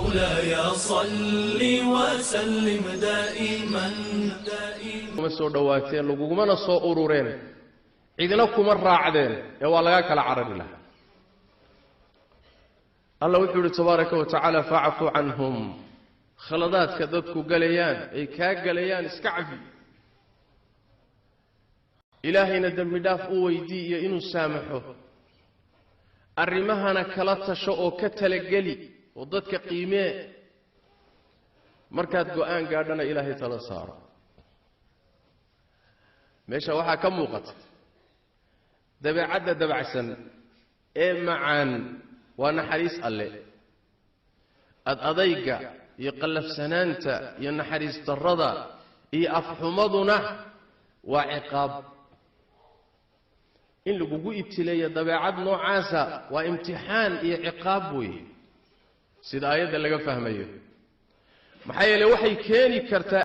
مولاي صل وسلم دائما دائما. Kuma soo dhowaateen, lagugumana soo urureen, cidina kuma raacdeen, ee waa laga kala carari lahaa. Alla wuxuu yidhi tabaaraka wa tacaala: facfu canhum. Khaladaadka dadku galayaan ay kaa galayaan iska cafi, Ilaahayna dembi dhaaf u weydii iyo inuu saamaxo. Arrimahana kala tasho oo ka talageli oo dadka qiimee. Markaad go'aan gaadhana Ilaahay tala saaro. Meesha waxaa ka muuqata dabeecadda dabacsan ee macaan waa naxariis Alle. Ad adayga iyo qallafsanaanta iyo naxariis darrada iyo afxumaduna waa ciqaab. In lagugu ibtileeyo dabeecad noocaasa waa imtixaan iyo ciqaab weeye, sida aayadda laga fahmayo. Maxaa yeele waxay keeni kartaa